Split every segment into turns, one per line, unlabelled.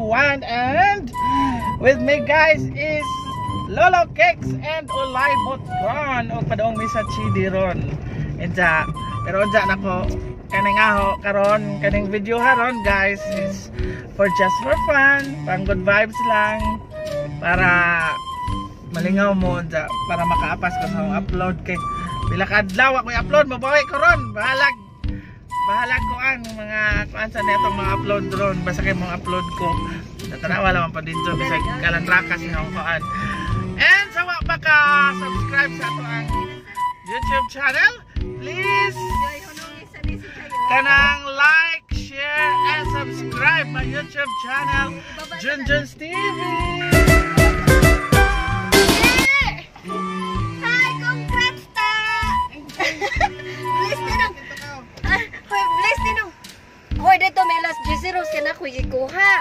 everyone, and with me, guys, is Lolo Cakes and Ulay Botgon og padong mi sa Chidi ron. Unja, pero unja nako kaning aho karon, kaning video haron, guys, is for just for fun, pang good vibes lang para malingaw mo unja, para makaapas ko sa akong upload kay pila ka adlaw ako i-upload, mabawi ko ron, bahalag bahalag ko ang mga kuan sa netong mga upload ron, basta kay mga upload ko natanawa lang pa dito bisag kalandraka sa akong kuan. And sa wa pa ka subscribe sa ato ang YouTube channel, please kanang like, share, and subscribe my YouTube channel, Junjun's TV.
Hi, congrats ta! Bless din ang... Hoy, bless din ang... Hoy, dito may last G0 siya na ko ikuha.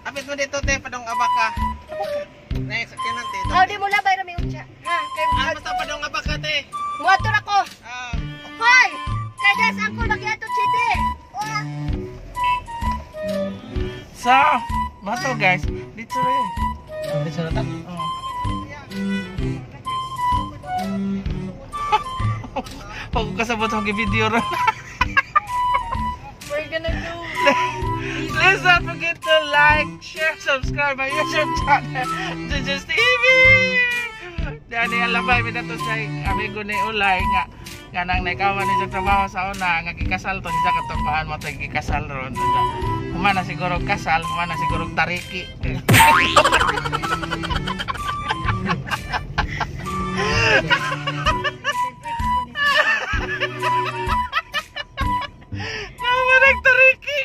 Apit mo dito, te, padong abaka. Nay, sakyanan, te.
Oh, di mo labay na may unsa. Ha, kay
Ah, basta padong abaka, te.
Muadto na ko.
Ah,
Hoy! Kay des angkol magiadto chidi.
So, mato guys, dito rin.
Dito na ta.
Oh. Pag kasabot akong video ron.
We're gonna go.
Please don't forget to like, share, subscribe my YouTube channel, Junjun's TV. Dani ang labay mi nato sa amigo ni Ulay nga nga nang naikawan ni sa trabaho sa una nga gikasal to siya katong kuan mo to gikasal ron. Humana siguro kasal, humana siguro tariki. Naman nagtariki.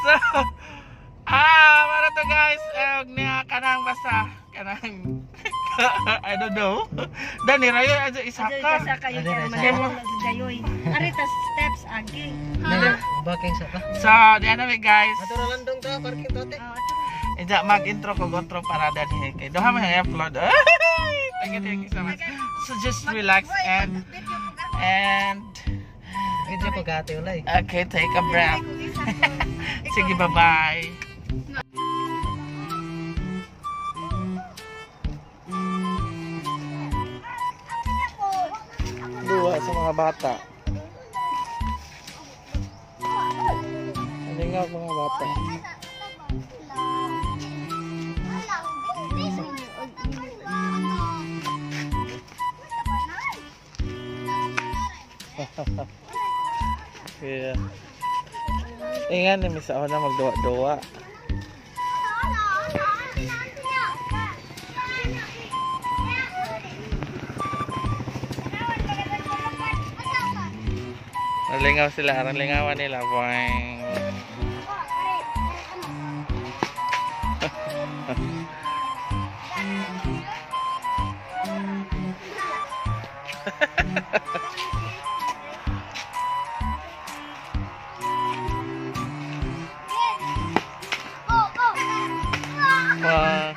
So, para to guys, niya kanang basta kanang I don't know. Dani rayo aja isaka.
Isa kayo kay man dayoy. Arita steps agi.
Baking sa ka.
So, diyan na mi guys.
Ato na landong ta, parking to, te.
Inja mag-intro ko gotro para dani kay duha man upload. Thank you so much. So just relax and
Video ko gati ulay.
Okay, take a breath. Sige, bye-bye. Duwa sa mga bata. Alingaw mga bata. Yeah. Ingan ni Miss Ona magduwa-duwa. Nalingaw sila, nalingawan nila, boing. Wow.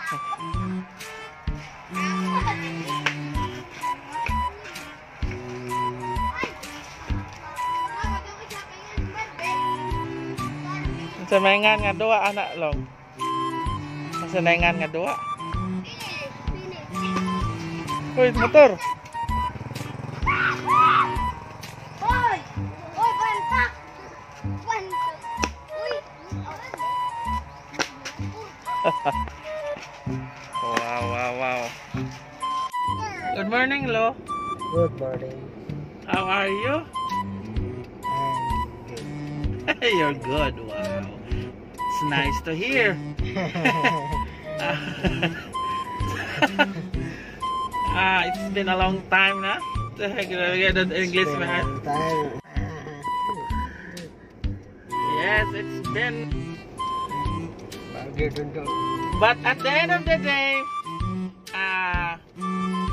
Sa maingan nga duwa anak long. Sa maingan nga duwa. Uy, motor.
Hoy! Hoy, bantak! Bantak. Uy.
Wow, wow, wow. Good morning, Lo.
Good morning.
How are you?
I'm good.
You're good. Wow. It's nice to hear. It's been a long time na. English man.
Time.
Yes, it's been.
But
at the end of the day,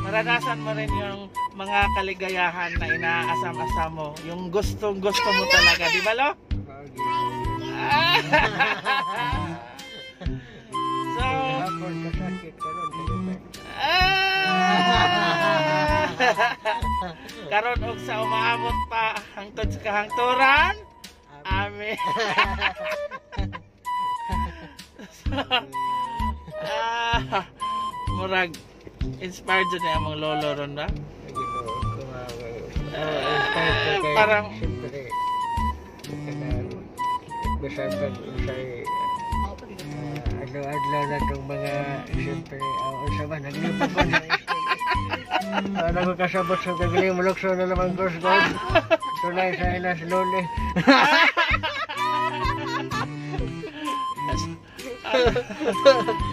maranasan mo rin yung mga kaligayahan na inaasam-asam mo. Yung gustong-gusto mo talaga, di ba, Lo? So, karon og sa umaabot pa hangtod sa kahangturan. Amen. Murag inspired jud ni among lolo ron ba?
Inspired ko kay siyempre kanang bisan pag usay adlaw-adlaw na itong mga siyempre unsa ba naglibot ko na. Ano ko kasabot sa kagaling mulukso na naman Coast Guard. Tulay sa ilas luli.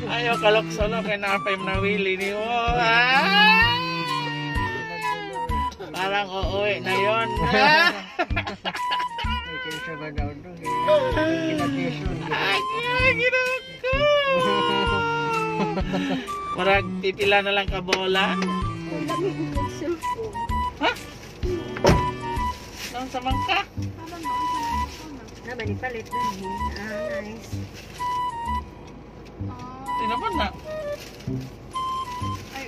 Ayaw kalokso no kay napay nawili ni mo. Ah! Parang uuwi na yon. Ah!
Ay, kinsa ba daw ito? Kinatison.
Ay, ginoo ko. Murag pipila na lang ka bola. Ha? Nang sa mangka?
Na ba ni palit na ni? Ah, nice.
Tinapon na.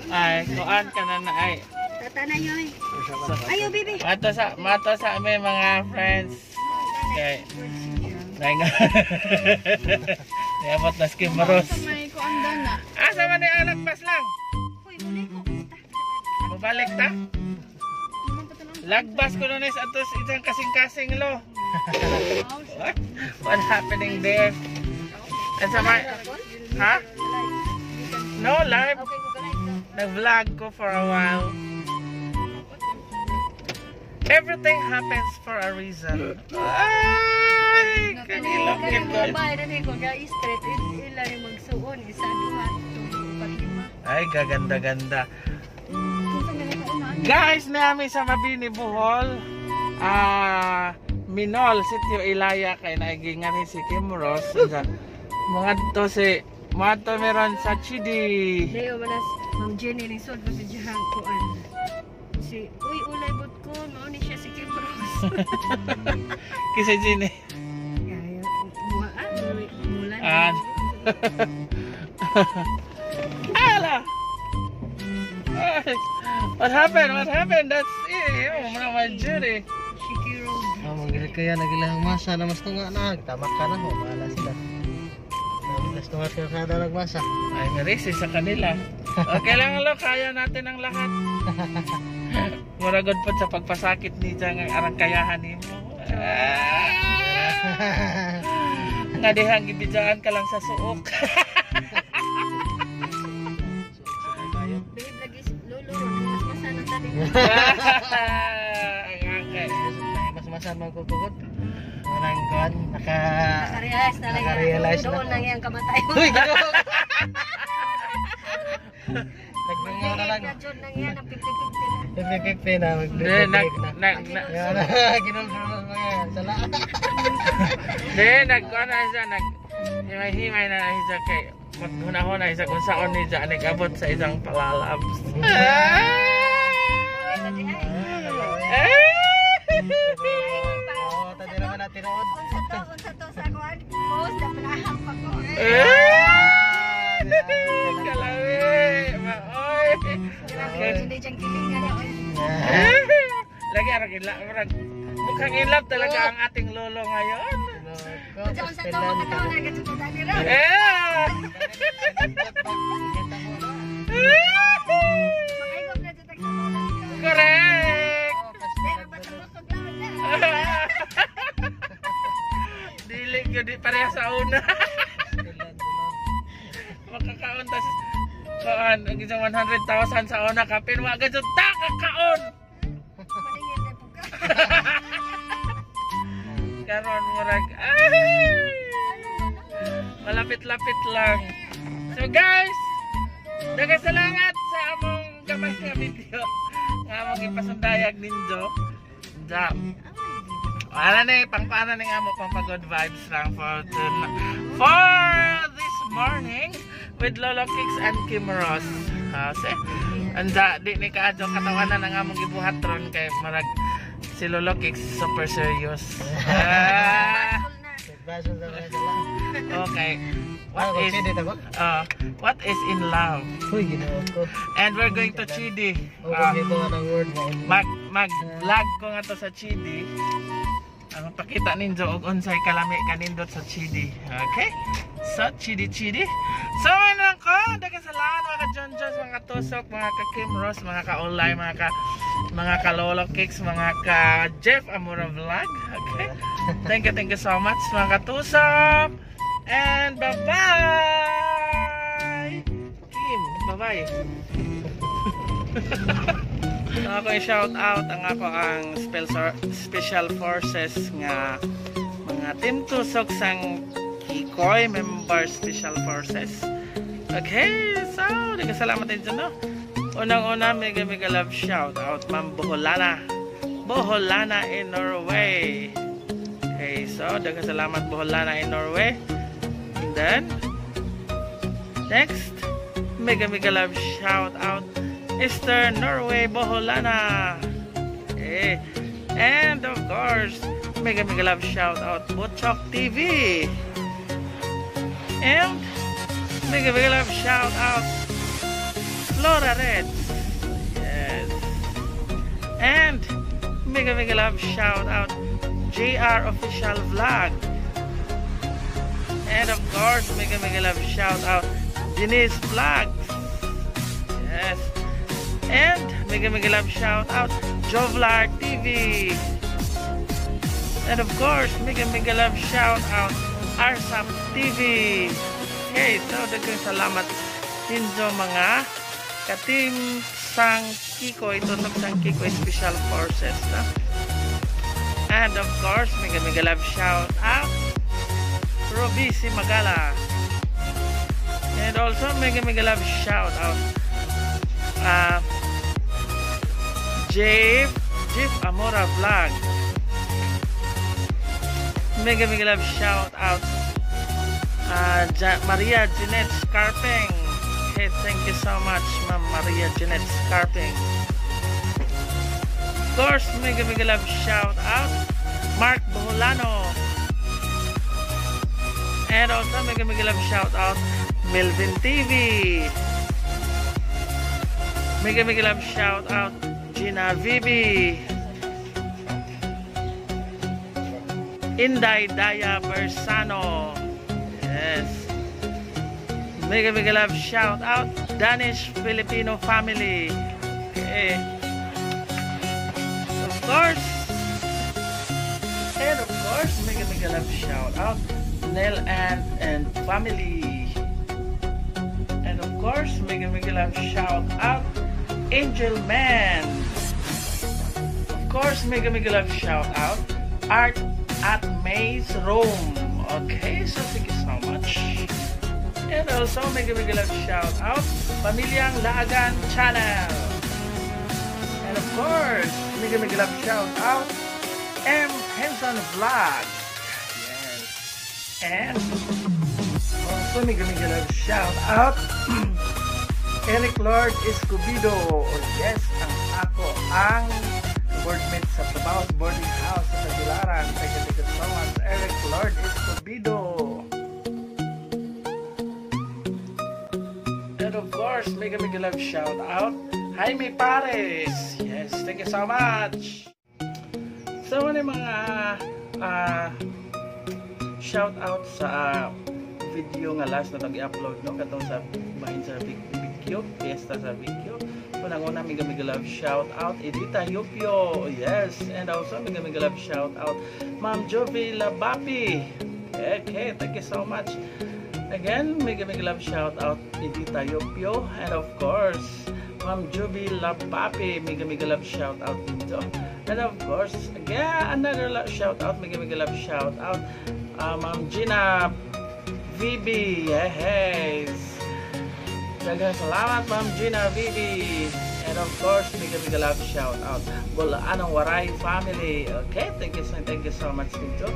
Ay, kuan ka na na ay.
Tata na yoy. Ayo, baby.
Mato sa may mga friends. Okay. Nay nga. Niabot na si Maros.
May kuan na.
Asa man ni anak pas lang?
Uy, muli ko.
Mabalik ta? Lagbas ko nun is atos isang kasing-kasing lo. What? What happening there? Asa man? Ha? No, live.
Okay, ko galay.
Nag-vlog ko for a while. Everything happens for a reason. Ay, kanilok
Kanang
yun, guys.
babae na ko ga street ila yung magsuon isa, duha, tulo, upat, lima.
Ay, gaganda-ganda. Guys, nami sa Mabini, Bohol. Ah, Minol, Sitio Ilaya kay naigingan ni si Kim Ross. Mga to si mga to meron sa Chidi.
Dayo manas Ma'am Jenny ning sud ko si Jahang kuan. Si uy ulay bot ko mao ni siya si Kim Rose.
Kisa Jenny.
Ayo mua ah mulan.
Ah. Ala! Ay, what happened? What happened? That's it. Oh, mga my jury.
Shiki Road.
Oh, manggilit kaya nagilang masa na mas tunga na. Tamak ka na ho, bahala sila. Mas tunga ka kada nagmasa.
Ay, narisi sa kanila. Okay lang, lo. Kaya natin ang lahat. Mura good po sa pagpasakit ni Jang ang arang kayahan nimo. Ah! Nga dihang gibidjaan ka lang sa suok.
Babe lagi lolo ron mas masa na tani.
Ang angkay.
Mas masan magkukukot. Walang kuan, naka
Naka-realize na lang.
Naka-realize na.
Doon lang yung kamatay.
Uy, ginoo. Nagbunga na lang.
Na jud nang yan ang 50-50 na.
50-50 na,
Hindi, nag,
mag-break na.
nag, nag,
Yan, ginulsulot mo yan. Sala.
Hindi, nag, ano siya, nag, himay-himay na na siya kay, maghunahuna siya kung saan niya siya nag-abot sa isang palalabs. Ah!
Oo, tadi naman natin noon.
Unsa to sa kuan? Post na panahang pa ko.
Ah! Kalawi! Maoy!
Grabe jud ni jang kilingan oy.
Lagi arang ila, murag mukhang in love talaga ang ating lolo ngayon.
Unsa unsa to mga tawo na gadto dali ra.
Eh!
Makaigom na jud tag sa tawo dito.
Correct!
Pero basta busog lang na.
Dili gyud pareha sa una. Makakaon ta sa kaan ang isang 100,000 sa una kapin wa gajud ta kakaon.
Maningil na pud ka.
Karon murag ay, malapit-lapit lang. So guys, daghang salamat sa among gamay nga video nga among ipasundayag ninyo. Ja. Wala na eh, pang paano na nga mo, pang pa good vibes lang for this morning with Lolo Kicks and Kim Ross. Kasi, anda, di ni kaadyo katawanan ang among gibuhat ron kay marag si Lolo Kicks super serious. Ah,
Basol na mga sala.
Okay. What
Ah,
is
Chidi ta ko?
What is in love?
Uy, ginoo ko.
And we're going to Chidi.
O
Ah,
kung ito nga ng word mo.
Mag mag vlog ko nga to sa Chidi. Ang pakita ninyo og unsay kalami kanindot sa Chidi. Okay? So, Chidi Chidi. So, ano lang ko. Daghang salamat, mga ka-John Johns, mga ka-Tusok, mga ka-Kim Ross, mga ka-Ulay, mga ka-Lolo Cakes, mga ka-Jeff Amora Vlog. Okay? Thank you so much, mga ka-Tusok. And bye-bye! Kim, bye-bye. Ang ako i-shout out ang ako ang special forces nga mga Team Tusok sang Kikoy member special forces. Okay, so salamat din dyan, no? Unang-una, mega mega love shout out Ma'am Boholana. Boholana in Norway. Okay, so daghang salamat, Boholana in Norway. And then next, mega mega love shout out Esther Norway Boholana. Okay. And of course, mega mega love shout out Butchok TV. And mega mega love shout out Flora Reds. Yes. And mega mega love shout out JR Official Vlog. And of course, mega mega love shout out Denise Vlogs. Yes. And mega mega love shout out Jovlar TV. And of course, mega mega love shout out Arsap TV. Okay, so daghang salamat ninyo, mga ka-team sang Kikoy, Tusok sang Kikoy Special Forces. No? And of course, mega mega love shout out Ruby Magala. And also, mega mega love shout out Jeff Jeff Amora Vlog. Mega mega love shout out Maria Jeanette Scarping. Okay, thank you so much, Ma'am Maria Jeanette Scarping. Of course, mega mega love shout out Mark Boholano. And also, mega mega love shout out Melvin TV. Mega mega love shout out Gina VB. Inday Daya Bersano. Yes. Mega mega love shout out Danish Filipino family. Okay. Of course. And of course, mega mega love shout out Nel and family. And of course, mega mega love shout out Angel Man. Of course, mega mega love shout out Art at Maze Room. Okay, so thank you so much. And also, mega mega love shout out Pamilyang Laagan Channel. And of course, mega mega love shout out M Henson Vlog. Yes. And also, mega mega love shout out Eric Lord Escobedo. Oh, yes, ang ako ang boardmate sa trabaho sa boarding house sa Tagbilaran. Thank you so much, Eric Lord Escobedo. And of course, mega mega love shout out Jaime Pares. Yes, thank you so much. So, ano yung mga shout out sa video nga last na i-upload, no, katong sa bahin sa Bikyo, fiesta sa Bikyo. Unang-una, mega mega love shout out Edita Yupio. Yes, and also mega mega love shout out Ma'am Jovi Labapi. Okay, thank you so much. Again, mega mega love shout out Edita Yupio and of course Ma'am Jovi Labapi. Mega mega love shout out dito. And of course, again, another shout out, mega mega love shout out Ma'am Gina VB. Yes. Daghang salamat, Ma'am Gina VB. And of course, mega mega love shout out Bulaanong Waray family. Okay, thank you so much dito.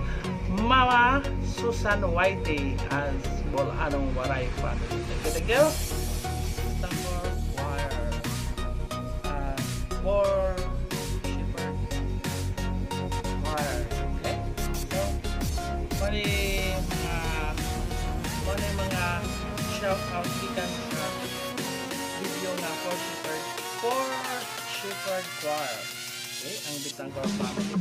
Mama Susan Whitey has Bulaanong Waray family. Thank you, thank you. Number choir. For Shepherd Choir. Okay? So, mani mga shout out gikan sa video nga for Shepherd Choir. Okay, ang Bitangkor family.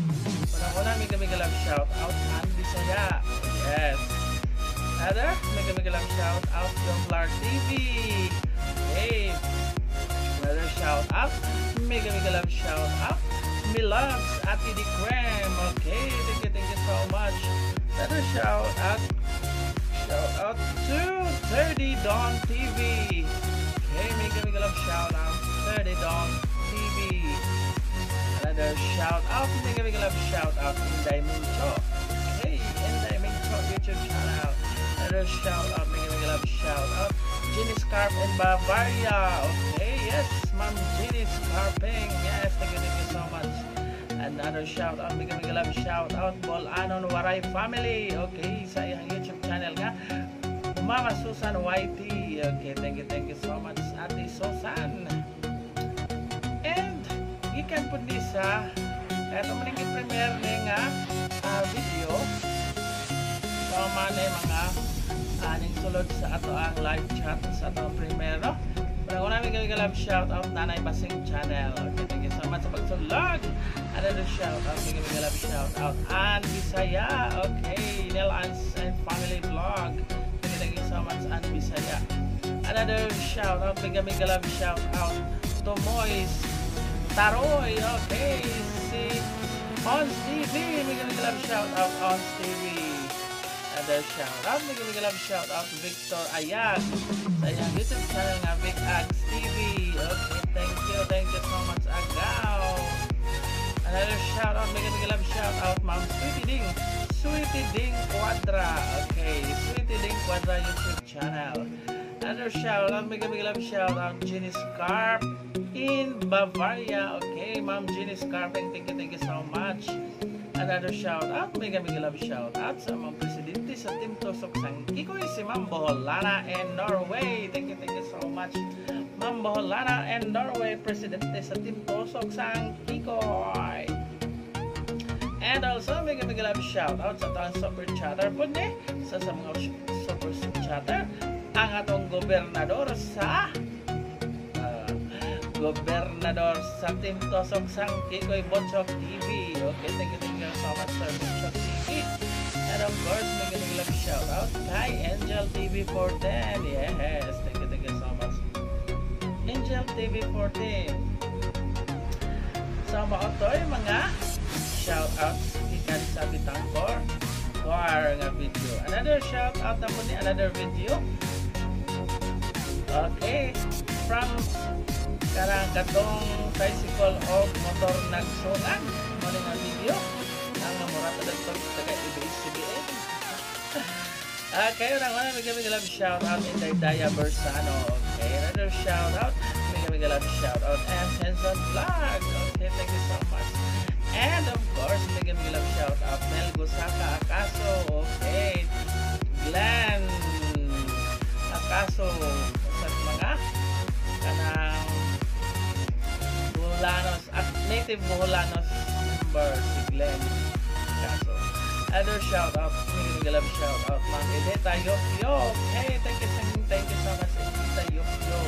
Una-una, mega mega love shout out ang Bisaya. Yes. Other, mega mega love shout out Jonglar TV. Okay. Another shout out, mega mega love shout out Miloves Ate Di Creme. Okay, thank you so much. Another shout out to 30 Dawn TV. Okay, mega mega love shout out 30 Dawn TV. Another shout out, mega mega love shout out Inday Mincho. Okay, Inday Mincho YouTube channel. Another shout out, mega mega love shout out Jenny Scarp and Bavaria. Okay, yes, Ma'am Jenny Scarping. Yes, thank you so much. Another shout out, mega mega love shout out Bol-anon Waray Family. Okay, sa iyang YouTube channel nga Mama Susan YT. Okay, thank you so much, Ate Susan. And gikan pud ni sa eto man ning premiere ni nga video. So man ay mga aning sulod sa ato ang live chat sa ato ang premiere, no? Pero una, mega mega love shout out Nanay Basing Channel. Okay, thank you so much sa pagsulod. Another shout out, mega mega love shout out Ann Bisaya. Okay, Nel Ans and Family Vlog. Thank you so much, Ann Bisaya. Another shout out, mega mega love shout out Tomoys Taroy. Okay, si Ons TV. Mega mega love shout out Ons TV. Another shout out, mega mega love shout out Victor Ayag sa iyang YouTube channel nga Vic Ags TV. Okay, thank you so much, Agaw. Another shout out, mega mega love shout out Ma'am Sweetie Ding, Sweetie Ding Quadra. Okay, Sweetie Ding Quadra YouTube channel. Another shout out, mega mega love shout out Jenny Scarp in Bavaria. Okay, Ma'am Jenny Scarping, thank you so much. Another shout out, mega mega love shout out sa mga presidente sa Team Tusok Sang Kikoy, si Ma'am Boholana and Norway. Thank you so much, Ma'am Boholana and Norway, presidente sa Team Tusok Sang Kikoy. And also, mega mega love shout out sa atong super chatter po ni sa mga super chatter, ang atong gobernador sa Team Tusok Sang Kikoy, Botchok TV. Okay, thank you so much, Sir Botchok TV. And of course, mega mega love shout out kay Angel TV 410. Yes, thank you so much, Angel TV 14. So, mao to yung mga shout outs gikan sa Bitangkor Choir nga video. Another shout out na po ni another video. Okay, from karang katong tricycle o motor nagsungan mo ni nga video ang mura pa dagtog taga ABS-CBN. Okay, unang una, mega mega love shout out Inday Daya Bersano. Okay, another shout out, mega mega love shout out and Henson Vlog. Okay, thank you so much. And of course, mega mega love shout out Mel Gusaka Akaso. Okay, Glenn Akaso sa mga kanang Boholanos at native Boholanos member si Glenn Akaso. Other shout out, mega mega love shout out Ma'am Edita Yokyo. Okay, thank you so much, Edita Yokyo.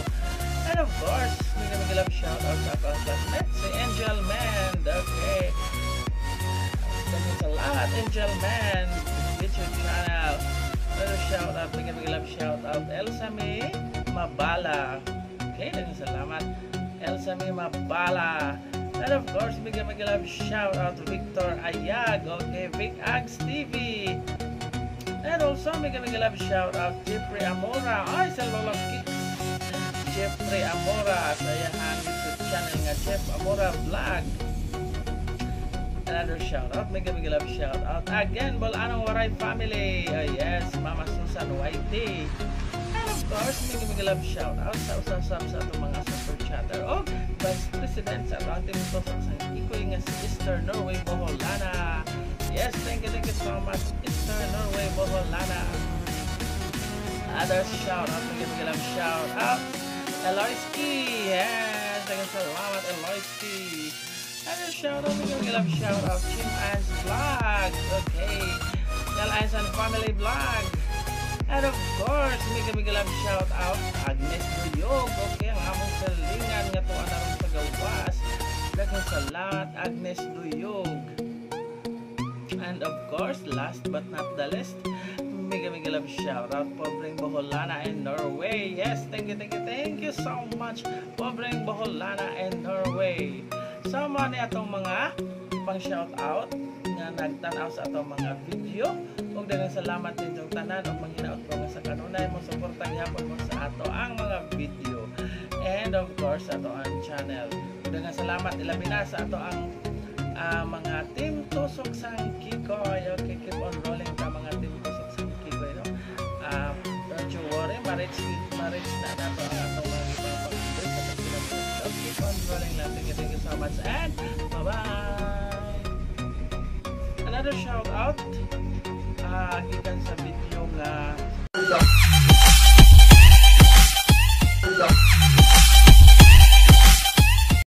And of course, mega mega love shout out sa akong classmate si Angel Mand. Okay. Thank sa lahat, Angel Mand YouTube channel. Another shout out, mega mega love shout out Elsa May Mabala. Okay, daghang salamat, Elsa May Mabala. And of course, mega mega love shout out to Victor Ayag. Okay, Vic Ags TV. And also, mega mega love shout out Jeffrey Amora. Ay, sa Lolo Kicks. Jeffrey Amora sa iyang YouTube channel nga Jeff Amora Vlog. Another shout out, mega mega love shout out again, Bolanong Waray Family. Oh, yes, Mama Susan YT. And of course, mega mega love shout out sa usab sa atong mga super chatter o Vice President sa atong Team Tusok sa Ikoy nga si Easter Norway Boholana. Yes, thank you so much, Easter Norway Boholana. Other shout out, mega mega love shout out Eloiski. Yes, thank you salamat, Eloiski. Other shout out, mega mega love shout out Chim Ann's Vlog. Okay, Nel Ann's and Family Vlog. And of course, mega mega love shout out Agnes Duyog. Okay, ang among salingan nga tuwa na ron sa gawas. Daghang salamat, Agnes Duyog. And of course, last but not the least, mega mega love shout out, Pobreng Boholana in Norway. Yes, thank you, thank you, thank you so much, Pobreng Boholana in Norway. So, mao ni atong mga pang shout out nga nagtan-aw sa atong mga video. Ug daghang salamat ninyong tanan ug manghinaot ko nga sa kanunay mo suporta gihapon mo sa ato ang mga video. And of course, ato ang channel. Ug daghang salamat ilabi na sa ato ang mga Team Tusok Sang Kikoy. Okay, keep on rolling ka, mga Team Tusok Sang Kikoy, no? Don't you worry, ma-reach na nato ang atong mga ipapag-update sa atong kinabuhi. So, keep on rolling lang. Thank you so much and bye-bye! Another shout out gikan sa video nga